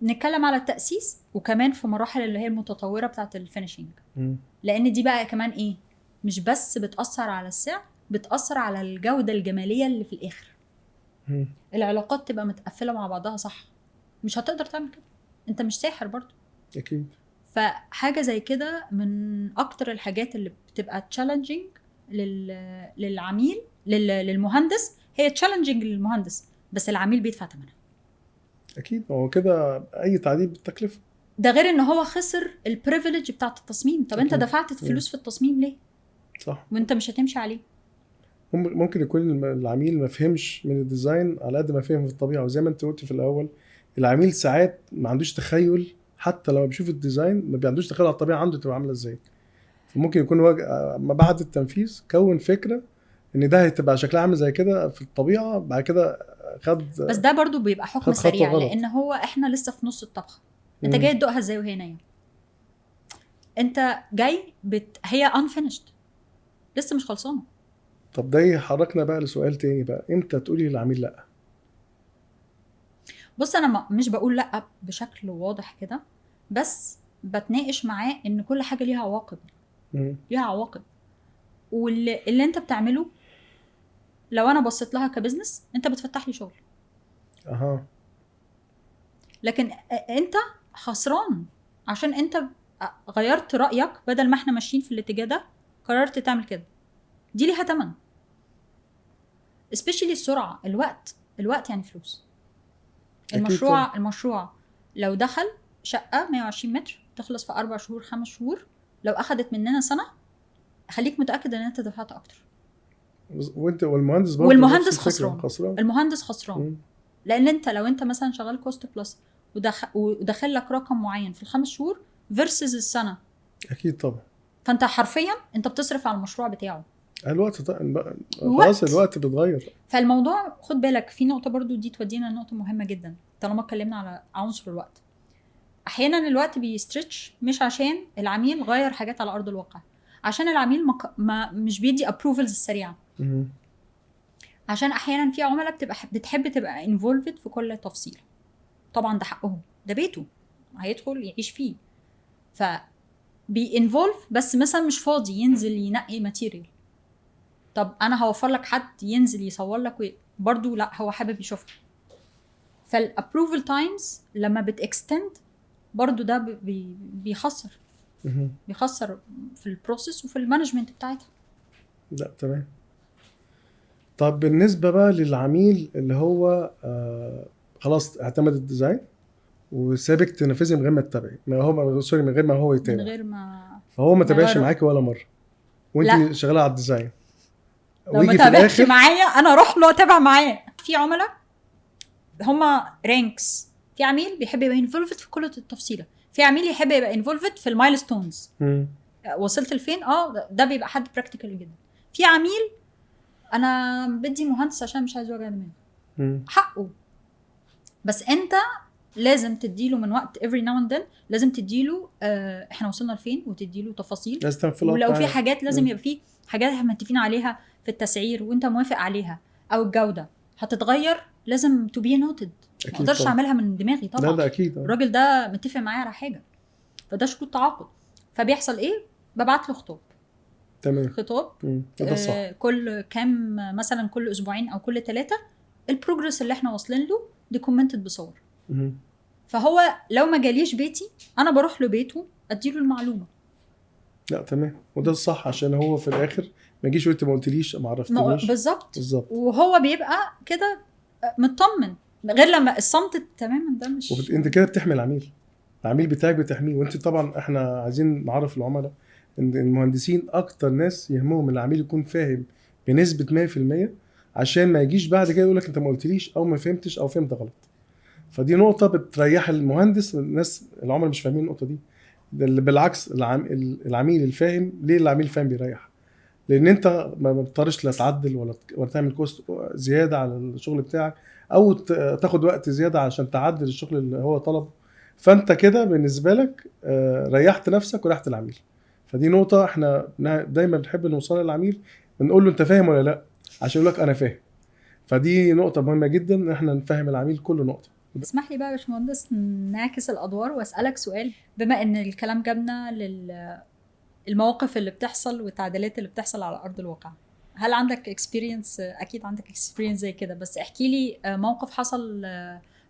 نتكلم على التأسيس، وكمان في مراحل اللي هي المتطورة بتاعة ال finishing، لان دي بقى كمان ايه، مش بس بتأثر على السعر، بتأثر على الجودة الجمالية اللي في الآخر. العلاقات تبقى متقفلة مع بعضها، صح؟ مش هتقدر تعمل كده، انت مش ساحر برضو. اكيد. فحاجة زي كده من اكتر الحاجات اللي بتبقى challenging للعميل، للمهندس. هي challenging للمهندس، بس العميل بيدفع ثمنها. اكيد، هو كده اي تعديل بالتكلفه ده، غير ان هو خسر ال privilege بتاعت التصميم. طب انت دفعت فلوس في التصميم ليه؟ صح، وانت مش هتمشي عليه. ممكن يكون العميل ما فهمش من ال design على قد ما فهم في الطبيعة، وزي ما انت قلت في الاول العميل ساعات ما عندوش تخيل، حتى لما بيشوف ال design ما بيعندوش تخيل على الطبيعة عنده تبقى عامله ازاي. فممكن يكون ما بعد التنفيذ كون فكرة ان ده هتبقى شكلها عامل زي كده في الطبيعة، بعد كده خد. بس ده برضو بيبقى حكم خد خطوة سريع غلط. لان هو احنا لسه في نص الطبخة، انت جاي تدوقها ازاي وهي نيه؟ انت جاي هي unfinished، لسه مش خلصانه. طب ده يحركنا بقى لسؤال تاني بقى، امتى تقولي للعميل لا؟ بص انا مش بقول لا بشكل واضح كده، بس بتناقش معاه ان كل حاجة ليها عواقب. ليها عواقب، واللي انت بتعمله لو انا بصيت لها ك business انت بتفتح لي شغل. لكن انت خسران عشان انت غيرت رايك، بدل ما احنا ماشيين في الاتجاه ده قررت تعمل كده، دي ليها تمن. especially السرعة، الوقت يعني فلوس. المشروع لو دخل شقه 120 متر تخلص في 4 شهور 5 شهور، لو اخدت مننا سنة خليك متاكد ان انت دفعت اكتر. وانت والمهندس برضه، والمهندس خسران. المهندس خسران. لان انت لو انت مثلا شغال cost plus ودخل لك رقم معين في ال5 شهور versus السنة، اكيد طبعا، فانت حرفيا انت بتصرف على المشروع بتاعه. الوقت خلاص الوقت بيتغير. فالموضوع خد بالك في نقطة برضو دي تودينا لنقطة مهمة جدا، طالما اتكلمنا على عنصر الوقت. احيانا الوقت بي stretch مش عشان العميل غير حاجات على ارض الواقع، عشان العميل ما مش بيدي approvals السريعة. عشان احيانا في عملاء بتبقى بتحب تبقى involved في كل تفصيل، طبعا ده حقهم، ده بيته هيدخل يعيش فيه، ف بي involve، بس مثلا مش فاضي ينزل ينقي material. طب انا هوفر لك حد ينزل يصور لك برضو، لا هو حابب يشوفها. فال approval times لما بت extend برضو ده بيخسر، بيخسر في ال process وفي ال management بتاعتها. لا تمام. طب بالنسبة بقى للعميل اللي هو خلاص اعتمد ال design وسابك تنفذي من غير ما تتابعي، ما هو sorry من غير ما هو يتابع، من غير ما فهو ما تابعش معاكي ولا مرة وانت شغالة على ال design، لو ما تابعش معايا انا اروح له اتابع معاه. في عملاء هما ranks، في عميل بيحب يبقى involved في كل التفصيله، في عميل يحب يبقى involved في ال milestones، وصلت لفين، ده بيبقى حد practical جدا. في عميل انا بدي مهندس عشان مش عايز وجع دماغ، حقه، بس انت لازم تديله من وقت every now and then، لازم تديله احنا وصلنا لفين، وتديله تفاصيل، ولو في حاجات لازم يبقى في حاجات احنا متفقين عليها في التسعير وانت موافق عليها، او الجودة هتتغير لازم to be noted، ما اقدرش اعملها من دماغي طبعا. لا ده اكيد الراجل ده متفق معايا على حاجة، فده شروط تعاقد. فبيحصل ايه؟ ببعت له خطاب. تمام. خطاب ده صح. كل كام مثلا، كل اسبوعين او كل 3، ال progress اللي احنا واصلين له documented بصور. فهو لو ما جاليش بيتي انا بروح له بيته اديله المعلومة. لا تمام، وده الصح، عشان هو في الاخر ما يجيش وانت ما قلتليش ما عرفتنيش. بالظبط. وهو بيبقى كده مطمن، غير لما الصمت تماما ده مش انت كده بتحمي العميل بتاعك بتحميه. وانت طبعا احنا عايزين نعرف العملاء ان المهندسين اكتر ناس يهمهم العميل يكون فاهم بنسبة 100%، عشان ما يجيش بعد كده يقول لك انت ما قلتليش او ما فهمتش او فهمت غلط. فدي نقطة بتريح المهندس. الناس العملاء مش فاهمين النقطة دي، ده اللي بالعكس العميل الفاهم. ليه العميل الفاهم بيريح؟ لان انت ما بتضطرش لا تعدل ولا تعمل cost زيادة على الشغل بتاعك، او تاخد وقت زيادة عشان تعدل الشغل اللي هو طلبه. فانت كده بالنسبة لك ريحت نفسك وريحت العميل. فدي نقطة احنا دايما بنحب نوصلها للعميل، بنقول له انت فاهم ولا لا، عشان يقول لك انا فاهم. فدي نقطة مهمة جدا ان احنا نفهم العميل كل نقطة. اسمح لي بقى يا باشمهندس نعكس الادوار واسالك سؤال، بما ان الكلام جابنا للمواقف اللي بتحصل والتعديلات اللي بتحصل على ارض الواقع، هل عندك experience؟ اكيد عندك experience زي كده، بس احكي لي موقف حصل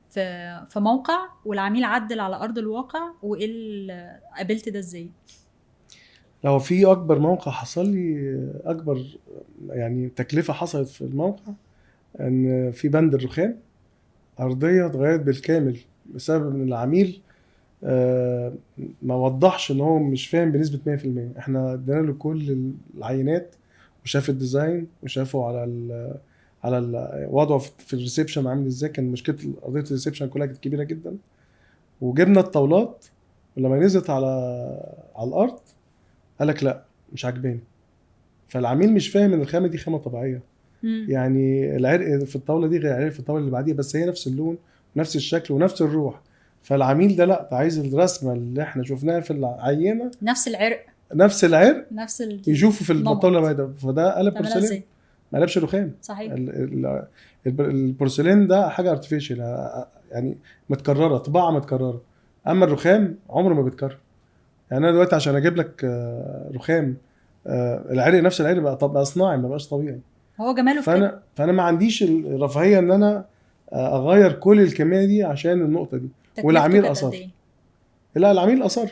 في موقع والعميل عدل على ارض الواقع، وايه قابلت ده ازاي؟ لو في اكبر موقع حصل لي، اكبر يعني تكلفة حصلت في الموقع، ان في بند الرخام ارضية اتغيرت بالكامل بسبب ان العميل ما وضحش ان هو مش فاهم بنسبة 100%. احنا ادينا له كل العينات وشاف ال design وشافه على وضعه في ال reception عامل ازاي. كان مشكلة ارضية ال reception كلها كانت كبيرة جدا، وجبنا الطاولات ولما نزلت على الارض قال لك لا مش عاجباني. فالعميل مش فاهم ان الخامة دي خامة طبيعية. يعني العرق في الطاولة دي غير العرق في الطاولة اللي بعديها، بس هي نفس اللون ونفس الشكل ونفس الروح. فالعميل ده لا، ده عايز الرسمة اللي احنا شفناها في العينة، نفس العرق، نفس العرق، نفس يشوفه في الطاولة البيضاء. فده قلب بورسلين، ما قلبش رخام. صحيح. البورسلين ده حاجة artificial، يعني متكررة، طباعه متكررة. اما الرخام عمره ما بيتكرر. يعني انا دلوقتي عشان اجيب لك رخام العرق نفس العرق بقى، طب صناعي، ما بقاش طبيعي. هو جماله في كده. فانا ما عنديش الرفاهية ان انا اغير كل الكمية دي عشان النقطة دي. والعميل اصر. لا، العميل اصر.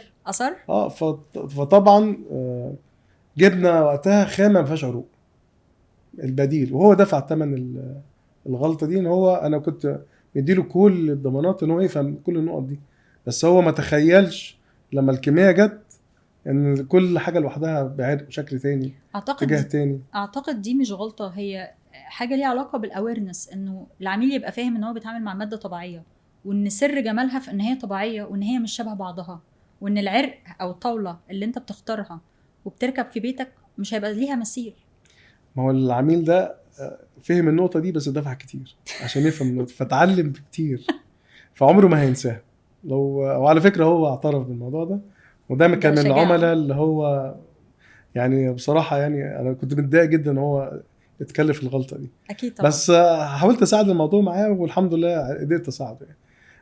فطبعا جبنا وقتها خامة ما فيهاش عروق، البديل، وهو دفع ثمن الغلطة دي. ان هو انا كنت مديله كل الضمانات ان هو يفهم كل النقط دي، بس هو ما تخيلش لما الكمية جت ان كل حاجة لوحدها بعرق بشكل تاني، اتجاه تاني. اعتقد دي مش غلطه، هي حاجة ليها علاقة بال awareness، انه العميل يبقى فاهم ان هو بيتعامل مع مادة طبيعية، وان سر جمالها في ان هي طبيعية، وان هي مش شبه بعضها، وان العرق او الطاولة اللي انت بتختارها وبتركب في بيتك مش هيبقى ليها مثيل. ما هو العميل ده فهم النقطة دي، بس دفع كتير عشان يفهم النقطة، فتعلم كتير، فعمره ما هينساها. لو وعلى فكرة هو اعترف بالموضوع ده، وده كان من العملاء اللي هو يعني بصراحة يعني انا كنت متضايق جدا ان هو اتكلف الغلطة دي. اكيد طبعا. بس حاولت اساعد الموضوع معاه، والحمد لله قدرت اساعده يعني.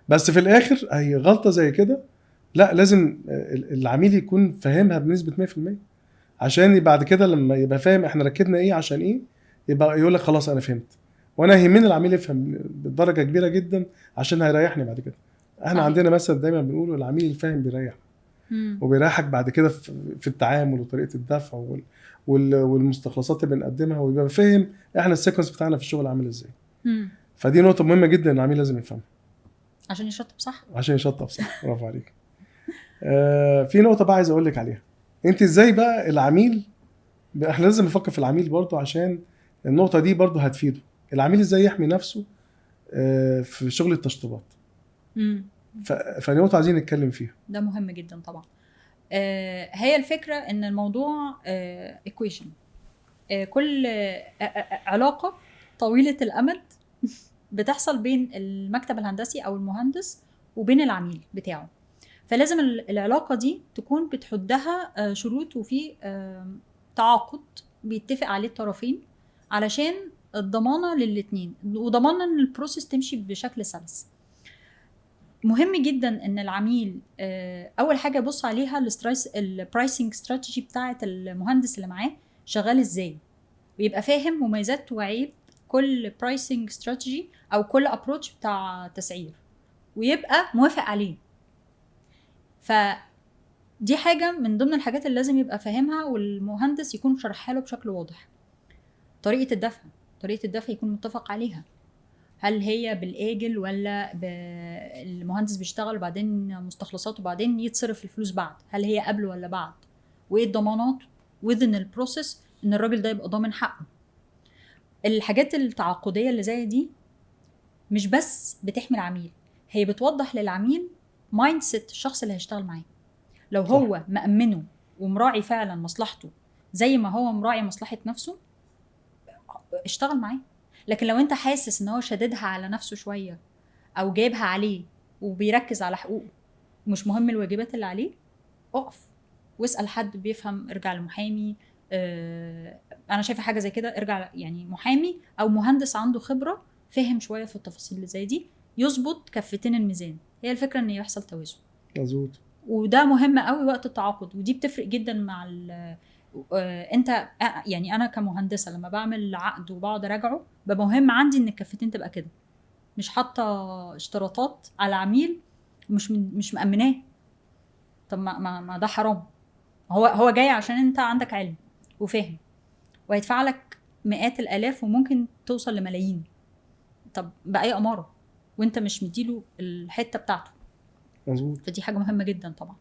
بس في الاخر هي غلطه زي كده لا، لازم العميل يكون فاهمها بنسبة 100%، عشان بعد كده لما يبقى فاهم احنا ركبنا ايه عشان ايه، يبقى يقول لك خلاص انا فهمت. وانا يهمني العميل يفهم بدرجة كبيرة جدا عشان هيريحني بعد كده. احنا صحيح. عندنا مثلا دايما بنقوله العميل الفاهم بيريح، وبيريحك بعد كده في التعامل وطريقه الدفع والمستخلصات اللي بنقدمها، ويبقى فاهم احنا ال sequence بتاعنا في الشغل عامل ازاي. فدي نقطة مهمة جدا العميل لازم يفهمها عشان يشطب صح. عشان يشطب صح. برافو عليك. في نقطة بقى عايز اقول لك عليها، انت ازاي بقى العميل، احنا لازم نفكر في العميل برضو عشان النقطة دي برضو هتفيده. العميل ازاي يحمي نفسه في شغل التشطيبات. فنقطه عايزين نتكلم فيها، ده مهم جدا طبعا. هي الفكرة ان الموضوع equation، كل علاقة طويلة الامد بتحصل بين المكتب الهندسي او المهندس وبين العميل بتاعه، فلازم العلاقة دي تكون بتحدها شروط وفي تعاقد بيتفق عليه الطرفين علشان الضمانة للاتنين، وضمانه ان ال process تمشي بشكل سلس. مهم جدا ان العميل اول حاجة يبص عليها ال pricing strategy بتاعه المهندس اللي معاه شغال ازاي، ويبقى فاهم مميزات وعيب كل pricing strategy او كل approach بتاع تسعير، ويبقى موافق عليه. فدي حاجة من ضمن الحاجات اللي لازم يبقى فاهمها، والمهندس يكون شرحها له بشكل واضح. طريقه الدفع، طريقه الدفع يكون متفق عليها، هل هي بالاجل ولا المهندس بيشتغل وبعدين مستخلصات وبعدين يتصرف الفلوس بعد، هل هي قبل ولا بعد، وايه الضمانات within ال process ان الراجل ده يبقى ضامن حقه. الحاجات التعاقديه اللي زي دي مش بس بتحمي العميل، هي بتوضح للعميل mindset الشخص اللي هيشتغل معاه. لو هو مأمنه ومراعي فعلا مصلحته زي ما هو مراعي مصلحة نفسه، اشتغل معاه. لكن لو انت حاسس ان هو شددها على نفسه شوية او جايبها عليه وبيركز على حقوقه ومش مهم الواجبات اللي عليه، اقف واسال حد بيفهم، ارجع لمحامي. انا شايفه حاجة زي كده، ارجع يعني محامي او مهندس عنده خبره فهم شوية في التفاصيل اللي زي دي، يظبط كفتين الميزان. هي الفكرة ان يحصل توازن. مظبوط. وده مهم قوي وقت التعاقد، ودي بتفرق جدا مع انت يعني انا كمهندسه لما بعمل عقد وبقعد اراجعه ببقى مهم عندي ان الكفتين تبقى كده، مش حاطه اشتراطات على عميل مش مأمناه. طب ما ده حرام. هو جاي عشان انت عندك علم وفاهم، وهيدفع لك مئات الالاف وممكن توصل لملايين. طب بأي اماره وانت مش مديله الحتة بتاعته؟ مظبوط. فدي حاجة مهمة جدا طبعا.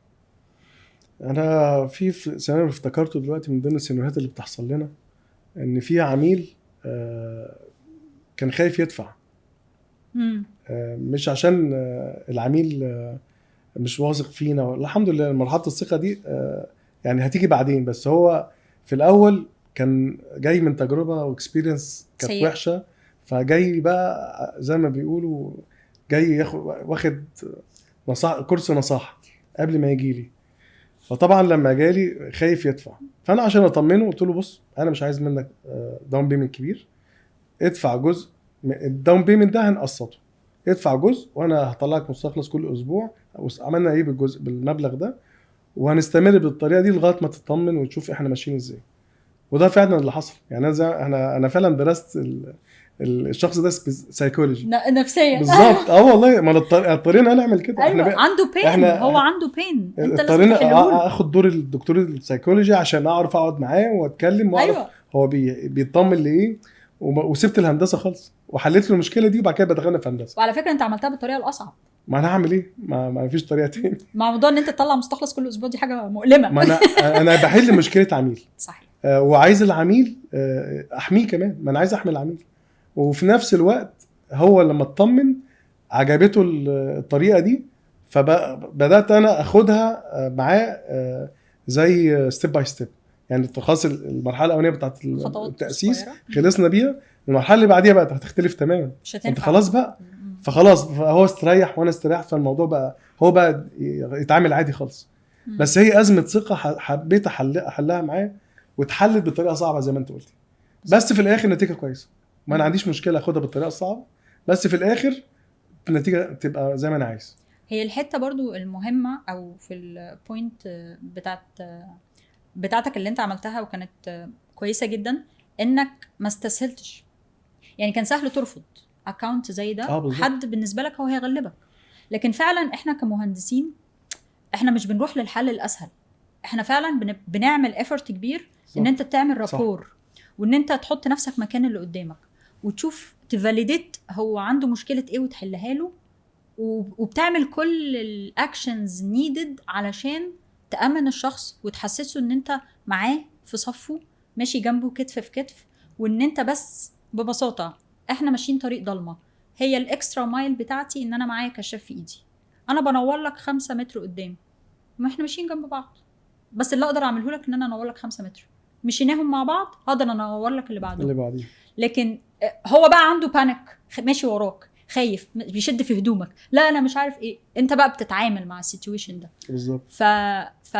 انا في سيناريو افتكرته دلوقتي من ضمن السيناريوهات اللي بتحصل لنا، ان في عميل كان خايف يدفع. مش عشان العميل مش واثق فينا، الحمد لله مرحلة الثقة دي يعني هتيجي بعدين، بس هو في الاول كان جاي من تجربه و experience كانت سيئة. وحشة، فجاي بقى زي ما بيقولوا جاي ياخد واخد نصح كورس نصاحه قبل ما يجي لي. فطبعا لما جالي خايف يدفع، فانا عشان اطمنه قلت له بص انا مش عايز منك down payment كبير، ادفع جزء ال down payment ده هنقسطه، ادفع جزء وانا هطلعك مستخلص كل اسبوع. عملنا ايه بالجزء بالمبلغ ده، وهنستمر بالطريقة دي لغاية ما تطمن وتشوف احنا ماشيين ازاي. وده فعلا اللي حصل. يعني انا زي انا فعلا درست الشخص ده سايكولوجي نفسيا بالظبط. والله ما اضطرينا نعمل كده. ايوه احنا عنده pain، هو عنده pain، انت لازم اضطرينا اخد دور الدكتور السايكولوجي عشان اعرف اقعد معاه واتكلم واعرف أيوة. هو بيطمن لايه، وسبت الهندسة خالص وحليت له المشكلة دي، وبعد كده بدخلنا في هندسة. وعلى فكرة انت عملتها بالطريقة الاصعب. ما انا هعمل ايه؟ ما فيش طريقه تاني. مع موضوع ان انت تطلع مستخلص كل اسبوع دي حاجة مؤلمة. ما انا بحل مشكلة عميل صحيح، وعايز العميل احميه كمان، ما انا عايز احمي العميل، وفي نفس الوقت هو لما اطمن عجبته الطريقة دي، فبدات انا اخدها معاه زي step by step. يعني خلاص المرحلة الاولانية بتاعت التاسيس خلصنا بيها، المرحلة اللي بعديها بقى هتختلف تماما، انت خلاص بقى فخلاص هو استريح وانا استريح، فالموضوع بقى هو بقى يتعامل عادي خالص. بس هي ازمة ثقة حبيت احلها معاه، واتحلت بطريقة صعبة زي ما انت قلتي، بس في الاخر نتيجة كويسة. ما انا عنديش مشكلة اخدها بالطريقة الصعبة، بس في الاخر النتيجة تبقى زي ما انا عايز. هي الحتة برضو المهمة او في ال point بتاعتك اللي انت عملتها وكانت كويسة جدا، انك ما استسهلتش. يعني كان سهل ترفض account زي ده، حد بالنسبة لك هو هيغلبك، لكن فعلا احنا كمهندسين احنا مش بنروح للحل الاسهل، احنا فعلا بنعمل effort كبير ان انت تعمل rapport، وان انت تحط نفسك مكان اللي قدامك وتشوف ت validate هو عنده مشكلة ايه وتحلها له، وبتعمل كل ال actions needed علشان تامن الشخص وتحسسه ان انت معاه في صفة، ماشي جنبه كتف في كتف، وان انت بس ببساطة احنا ماشيين طريق ضلمة، هي ال extra mile بتاعتي ان انا معايا كشاف في ايدي، انا بنور لك 5 متر قدام، ما احنا ماشيين جنب بعض، بس اللي اقدر اعمله لك ان انا انور لك 5 متر، مشيناهم مع بعض هقدر انور لك اللي بعده اللي بعديه. لكن هو بقى عنده panic، ماشي وراك خايف، بيشد في هدومك، لا انا مش عارف ايه، انت بقى بتتعامل مع ال situation ده بالظبط. ف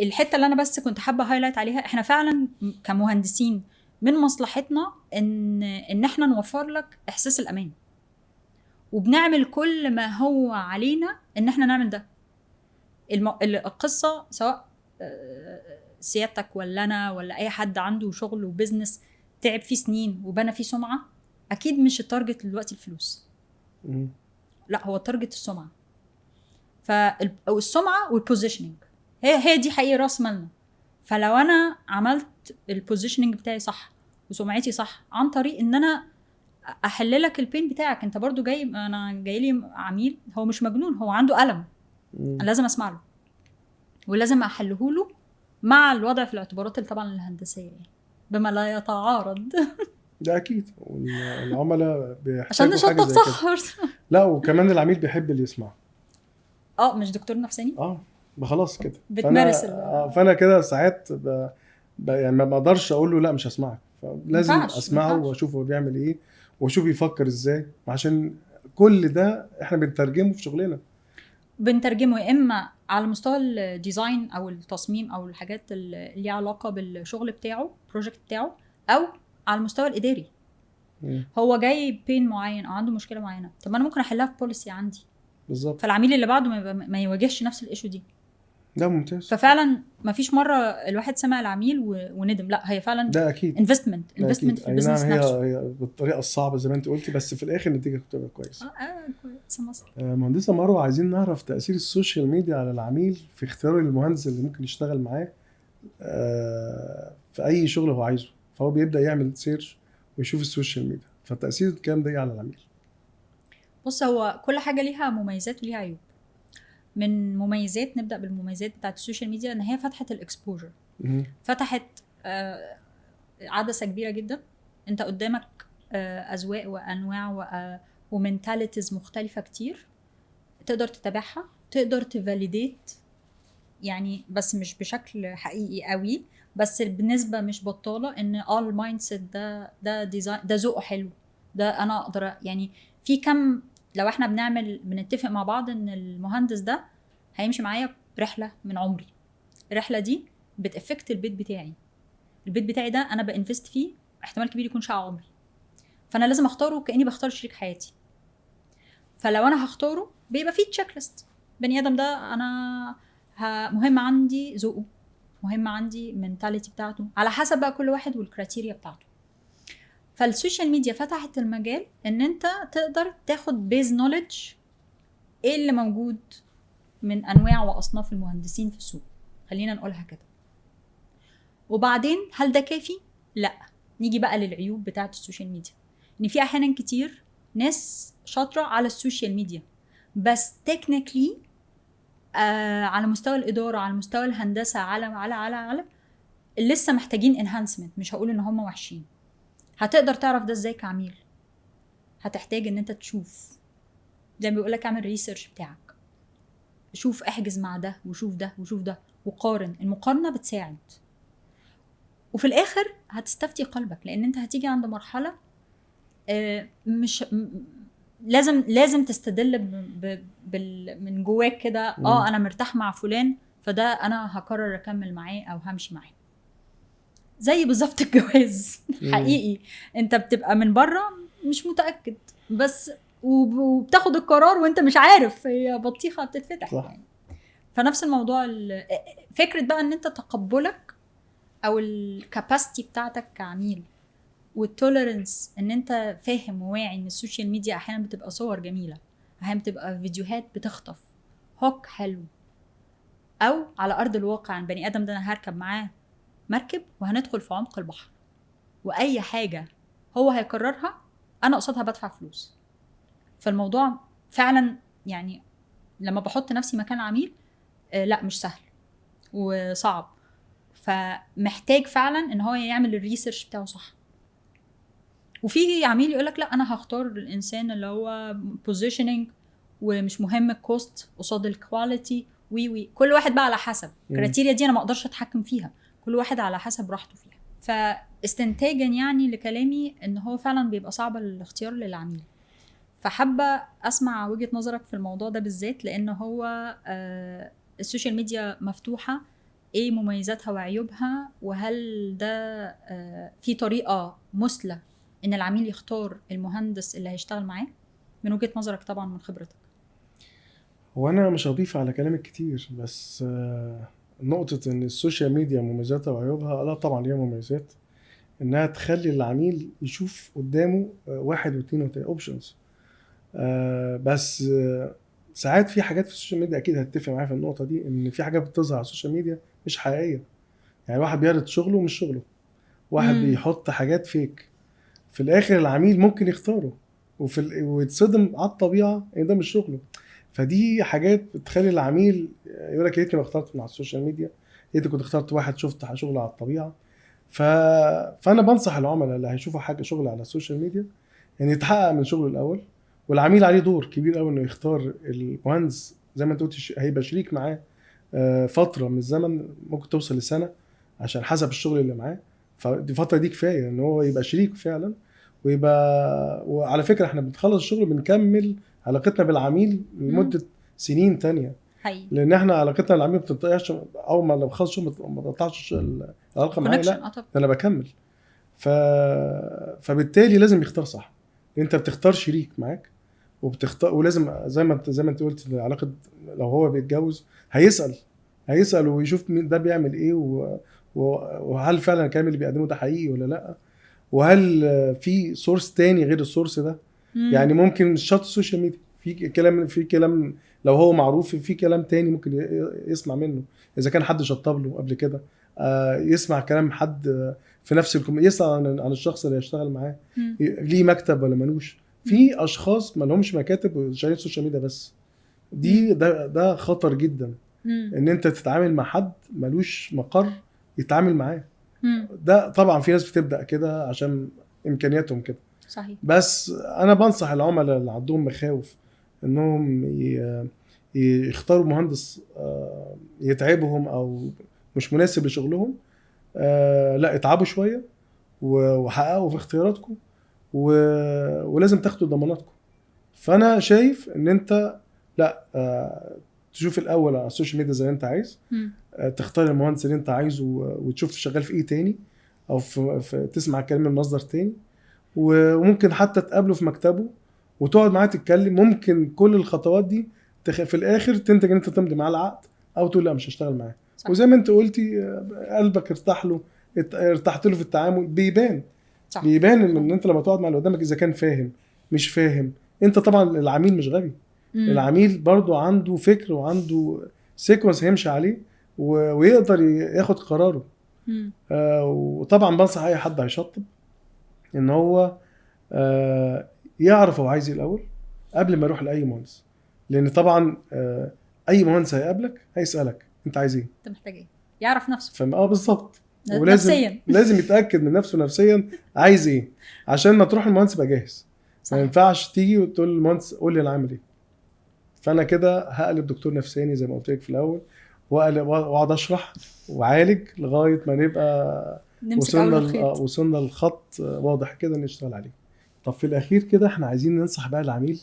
الحتة اللي انا بس كنت حابة highlight عليها، احنا فعلا كمهندسين من مصلحتنا ان احنا نوفر لك احساس الامان، وبنعمل كل ما هو علينا ان احنا نعمل ده. القصة سواء سيادتك ولا انا ولا اي حد عنده شغل و business تعب فيه سنين وبنى فيه سمعه، اكيد مش ال target دلوقتي الفلوس، لا هو ال target السمعة. فالسمعه وال positioning هي دي حقيقة راس مالنا. فلو انا عملت ال positioning بتاعي صح وسمعتي صح عن طريق ان انا احل لك ال pain بتاعك، انت برضو جاي، انا جاي لي عميل هو مش مجنون، هو عنده الم، انا لازم اسمع له ولازم احله له مع الوضع في الاعتبارات طبعا الهندسية، يعني بما لا يتعارض. ده اكيد، والعملاء بيحتاجوا عشان حاجة نشطب زي صح كده. لا وكمان العميل بيحب اللي يسمعه. مش دكتور نفساني؟ خلاص كده بتمارس فانا كده ساعات يعني ما بقدرش اقول له لا مش هسمعك، فلازم اسمعه واشوف هو بيعمل ايه واشوف بيفكر ازاي، عشان كل ده احنا بنترجمه في شغلنا، بنترجمه يا اما على مستوى ال design او التصميم او الحاجات اللي ليها علاقة بالشغل بتاعه، ال project بتاعه، او على المستوى الاداري. هو جاي pain معين او عنده مشكلة معينة، طب ما انا ممكن احلها في policy عندي بالظبط، فالعميل اللي بعده ما يواجهش نفس ال issue دي. ده ممتاز. ففعلا ما فيش مرة الواحد سمع العميل وندم، لا هي فعلا ده اكيد investment في ال business نفسه. هي بالطريقة الصعبة زي ما انت قلتي، بس في الاخر النتيجة بتبقى كويسة. كويس. مصر. مهندسه مروه، عايزين نعرف تاثير ال social media على العميل في اختيار المهندس اللي ممكن يشتغل معاه في اي شغل هو عايزه، فهو بيبدا يعمل search ويشوف ال social media، فتاثير الكلام ده على العميل؟ بص، هو كل حاجة ليها مميزات وليها عيوب. من مميزات، نبدأ بالمميزات بتاعت ال social media، ان هي فتحت ال exposure، فتحت عدسة كبيرة جدا، انت قدامك أذواق وأنواع و mentalities مختلفة كتير، تقدر تتابعها، تقدر ت validate، يعني بس مش بشكل حقيقي قوي، بس بنسبة مش بطاله، ان ال mindset ده design، ده ذوقه حلو، ده انا اقدر يعني في كم. لو احنا بنتفق مع بعض ان المهندس ده هيمشي معايا رحله من عمري، الرحلة دي بت affect البيت بتاعي، البيت بتاعي ده انا ب invest فيه احتمال كبير يكون شقه عمري، فانا لازم اختاره كاني بختار شريك حياتي. فلو انا هختاره بيبقى فيه checklist، بني ادم ده انا مهم عندي ذوقه، مهم عندي mentality بتاعته، على حسب بقى كل واحد وال criteria بتاعته. فال social media فتحت المجال ان انت تقدر تاخد base knowledge ايه اللي موجود من انواع واصناف المهندسين في السوق، خلينا نقولها كده. وبعدين هل ده كافي؟ لا. نيجي بقى للعيوب بتاعه ال social media، ان في احيانا كتير ناس شاطرة على ال social media بس technically على مستوى الاداره، على مستوى الهندسه، على على على على لسه محتاجين enhancement. مش هقول ان هم وحشين. هتقدر تعرف ده ازاي كعميل؟ هتحتاج ان انت تشوف، زي ما بيقولك اعمل research بتاعك، شوف احجز مع ده وشوف ده وشوف ده وقارن. المقارنة بتساعد، وفي الاخر هتستفتي قلبك، لان انت هتيجي عند مرحلة مش لازم تستدل من جواك كده، انا مرتاح مع فلان فده انا هقرر اكمل معاه او همشي معاه. زي بالظبط الجواز. حقيقي انت بتبقى من بره مش متاكد، بس وبتاخد القرار وانت مش عارف هي بطيخه بتتفتح صح. يعني. فنفس الموضوع، فكرة بقى ان انت تقبلك او ال capacity بتاعتك كعميل وال tolerance، ان انت فاهم وواعي ان ال social media احيانا بتبقى صور جميله، احيانا بتبقى فيديوهات بتخطف hook حلو، او على ارض الواقع البني ادم ده انا هركب معاه مركب وهندخل في عمق البحر، واي حاجة هو هيقررها انا قصادها بدفع فلوس. فالموضوع فعلا يعني لما بحط نفسي مكان عميل لا مش سهل وصعب، فمحتاج فعلا ان هو يعمل ال research بتاعه صح. وفي عميل يقولك لا انا هختار الانسان اللي هو positioning ومش مهم ال cost قصاد ال quality، وي كل واحد بقى على حسب ال criteria دي، انا ما اقدرش اتحكم فيها، كل واحد على حسب راحته فيها. فاستنتاجا يعني لكلامي ان هو فعلا بيبقى صعب الاختيار للعميل. فحابه اسمع وجهة نظرك في الموضوع ده بالذات، لان هو ال social media مفتوحة، ايه مميزاتها وعيوبها، وهل ده في طريقه مثلى ان العميل يختار المهندس اللي هيشتغل معاه من وجهة نظرك طبعا من خبرتك؟ هو انا مش هضيف على كلامك كتير، بس نقطة ان ال social media مميزاتها وعيوبها، لا طبعا ليها مميزات، انها تخلي العميل يشوف قدامه 1 و2 و3 options. بس ساعات في حاجات في ال social media، اكيد هتتفق معايا في النقطة دي، ان في حاجات بتظهر على ال social media مش حقيقية. يعني واحد بيعرض شغله مش شغله، واحد بيحط حاجات fake، في الاخر العميل ممكن يختاره ويتصدم على الطبيعة ان ده مش شغله. فدي حاجات بتخلي العميل يقول لك يا ريتني ما اخترت من على ال social media، يا ريتني كنت اخترت واحد شفت شغله على الطبيعة. فانا بنصح العملاء اللي هيشوفوا حاجة شغل على ال social media ان يتحقق من شغله الاول، والعميل عليه دور كبير قوي انه يختار المهندس زي ما انت قلت، هيبقى شريك معاه فترة من الزمن ممكن توصل لسنه عشان حسب الشغل اللي معاه. فدي الفترة دي كفاية ان هو يبقى شريك فعلا، ويبقى. وعلى فكرة احنا بنخلص الشغل بنكمل علاقتنا بالعميل لمدة سنين تانية حقيقي. لان احنا علاقتنا بالعميل ما بتنقطعش، اول ما بخلص الشغل ما بتقطعش العلاقة معايا، لا ده انا بكمل. فبالتالي لازم يختار صح. انت بتختار شريك معاك وبتختار، ولازم زي ما انت قلت العلاقة، لو هو بيتجوز هيسال ويشوف مين ده بيعمل ايه، وهل فعلا الكلام اللي بيقدمه ده حقيقي ولا لا، وهل في source تاني غير ال source ده. يعني ممكن مش شرط ال social media، في كلام لو هو معروف في كلام تاني ممكن يسمع منه، اذا كان حد شطب له قبل كده، يسمع كلام حد في نفس يسأل عن الشخص اللي هيشتغل معاه، ليه مكتب ولا ملوش. في اشخاص ما لهمش مكاتب وشغالين social media بس، دي ده خطر جدا. ان انت تتعامل مع حد ملوش مقر يتعامل معاه. ده طبعا في ناس بتبدا كده عشان امكانياتهم كده، صحيح. بس انا بنصح العملاء اللي عندهم مخاوف انهم يختاروا مهندس يتعبهم او مش مناسب لشغلهم، لا اتعبوا شوية وحققوا في اختياراتكم ولازم تاخدوا ضماناتكم. فانا شايف ان انت لا تشوف الاول على ال social media زي ما انت عايز، تختار المهندس اللي انت عايزه وتشوف شغال في ايه تاني، او في تسمع كلام من مصدر تاني، وممكن حتى تقابله في مكتبه وتقعد معاه تتكلم. ممكن كل الخطوات دي في الاخر تنتج ان انت تمضي معاه العقد او تقول لا مش هشتغل معاه. وزي ما انت قلتي قلبك ارتاح له، ارتحت له في التعامل، بيبان. صح. بيبان ان انت لما تقعد مع اللي قدامك اذا كان فاهم مش فاهم. انت طبعا العميل مش غبي، العميل برضو عنده فكر وعنده sequence هيمشي عليه ويقدر ياخد قراره. وطبعا بنصح اي حد هيشطب ان هو يعرف هو عايز ايه الاول قبل ما يروح لاي مهندس، لان طبعا اي مهندس هيقابلك هيسالك انت عايز ايه، انت محتاج ايه، يعرف نفسه. بالظبط، ولازم نفسيا لازم يتاكد من نفسه نفسيا عايز ايه، عشان ما تروح المهندس يبقى جاهز. ما ينفعش تيجي وتقول للمهندس قول لي انا عامل ايه، فانا كده هقلب دكتور نفساني زي ما قلت لك في الاول، واقعد اشرح وعالج لغاية ما نبقى وصلنا للخط واضح كده نشتغل عليه. طب في الاخير كده احنا عايزين ننصح بقى العميل،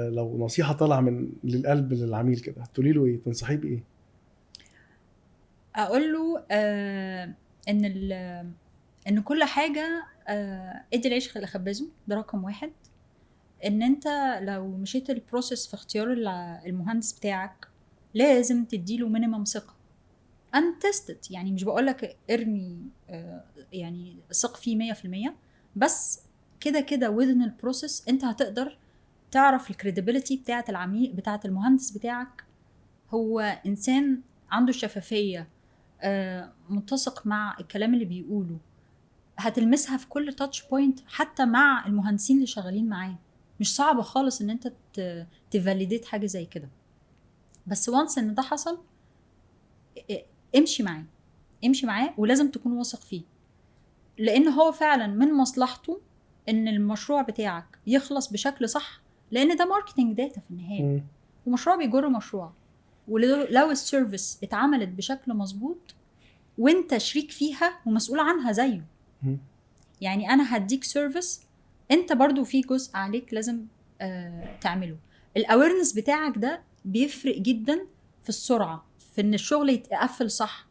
لو نصيحة طالعه من للقلب للعميل كده هتقولي له ايه؟ تنصحيه بايه؟ اقول له ان كل حاجة ادي العيش اللي خبزه، ده رقم واحد. ان انت لو مشيت ال process في اختيار المهندس بتاعك لازم تديله minimum ثقة untested، يعني مش بقولك ارمي يعني ثق فيه 100%، بس كده كده within ال process انت هتقدر تعرف ال credibility بتاعه العميل بتاعه المهندس بتاعك. هو انسان عنده شفافية، متسق مع الكلام اللي بيقوله، هتلمسها في كل touch point حتى مع المهندسين اللي شغالين معاه. مش صعب خالص ان انت ت validate حاجة زي كده، بس once ان ده حصل امشي معاه، امشي معاه، ولازم تكون واثق فيه، لان هو فعلا من مصلحته ان المشروع بتاعك يخلص بشكل صح، لان ده marketing data في النهاية، ومشروع بيجر مشروع. ولو ال service اتعملت بشكل مظبوط وانت شريك فيها ومسؤول عنها زيه، يعني انا هديك service، انت برضو في جزء عليك لازم تعمله. ال awareness بتاعك ده بيفرق جدا في السرعة، في ان الشغل يتقفل صح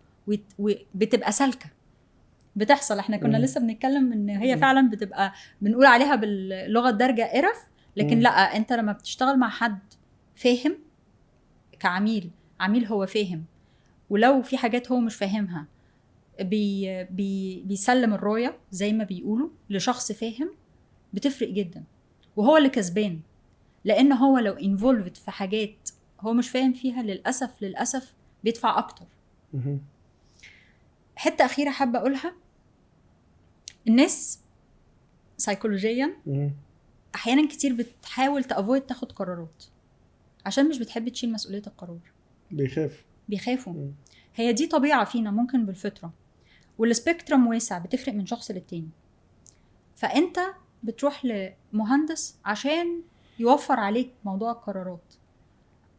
وبتبقى سالكة بتحصل. احنا كنا لسه بنتكلم ان هي فعلا بتبقى بنقول عليها باللغة الدارجة قرف، لكن لا، انت لما بتشتغل مع حد فاهم كعميل، عميل هو فاهم، ولو في حاجات هو مش فاهمها بي بي بيسلم الراية زي ما بيقولوا لشخص فاهم، بتفرق جدا، وهو اللي كسبان. لان هو لو involved في حاجات هو مش فاهم فيها للاسف للاسف بيدفع اكتر. حتة اخيرة حابة اقولها، الناس سايكولوجيا احيانا كتير بتحاول ت avoid تاخد قرارات عشان مش بتحب تشيل مسؤولية القرار، بيخافوا. هي دي طبيعة فينا ممكن بالفطرة، وال spectrum واسع، بتفرق من شخص للتاني. فانت بتروح لمهندس عشان يوفر عليك موضوع القرارات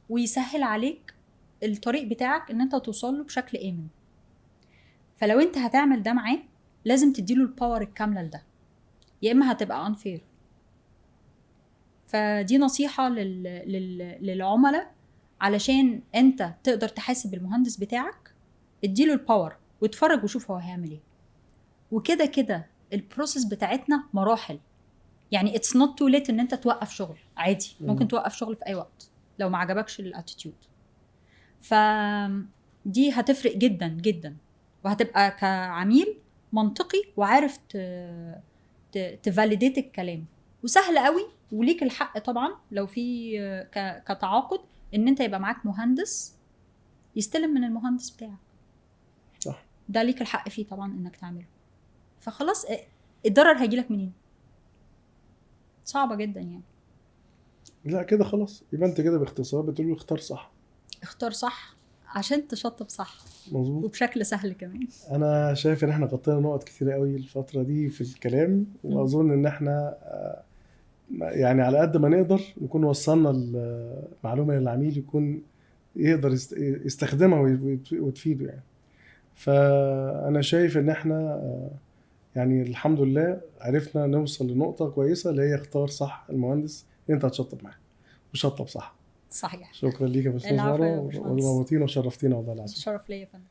ويسهل عليك الطريق بتاعك ان انت توصل له بشكل امن. فلو انت هتعمل ده معاه لازم تديله ال power الكاملة لده، يا اما هتبقى unfair. فدي نصيحة للعملاء، علشان انت تقدر تحاسب المهندس بتاعك اديله ال power واتفرج وشوف هو هيعمل ايه. وكده كده ال process بتاعتنا مراحل، يعني it's not too late ان انت توقف شغل عادي، ممكن توقف شغل في اي وقت لو ما عجبكش ال attitude. فدي هتفرق جدا جدا، وهتبقى كعميل منطقي وعارف ت validate الكلام، وسهل قوي. وليك الحق طبعا لو في كتعاقد ان انت يبقى معاك مهندس يستلم من المهندس بتاعك، صح، ده ليك الحق فيه طبعا انك تعمله. فخلاص الضرر هيجيلك منين؟ صعبة جدا يعني. لا كده خلاص، يبقى انت كده باختصار بتقول له اختار صح، اختار صح عشان تشطب صح، مظبوط، وبشكل سهل كمان. انا شايف ان احنا غطينا نقط كتير قوي الفترة دي في الكلام، واظن ان احنا يعني على قد ما نقدر نكون وصلنا المعلومة للعميل يكون يقدر يستخدمها وتفيده يعني. فانا شايف ان احنا يعني الحمد لله عرفنا نوصل لنقطة كويسة، اللي هي اختار صح المهندس اللي انت هتشطب معاه، وشطب صح. صحيح. شكرا ليك يا باشمهندس العفو يا مروه، باشمهندس. ونورتينا وشرفتينا والله العظيم. شرف ليا يا فندم.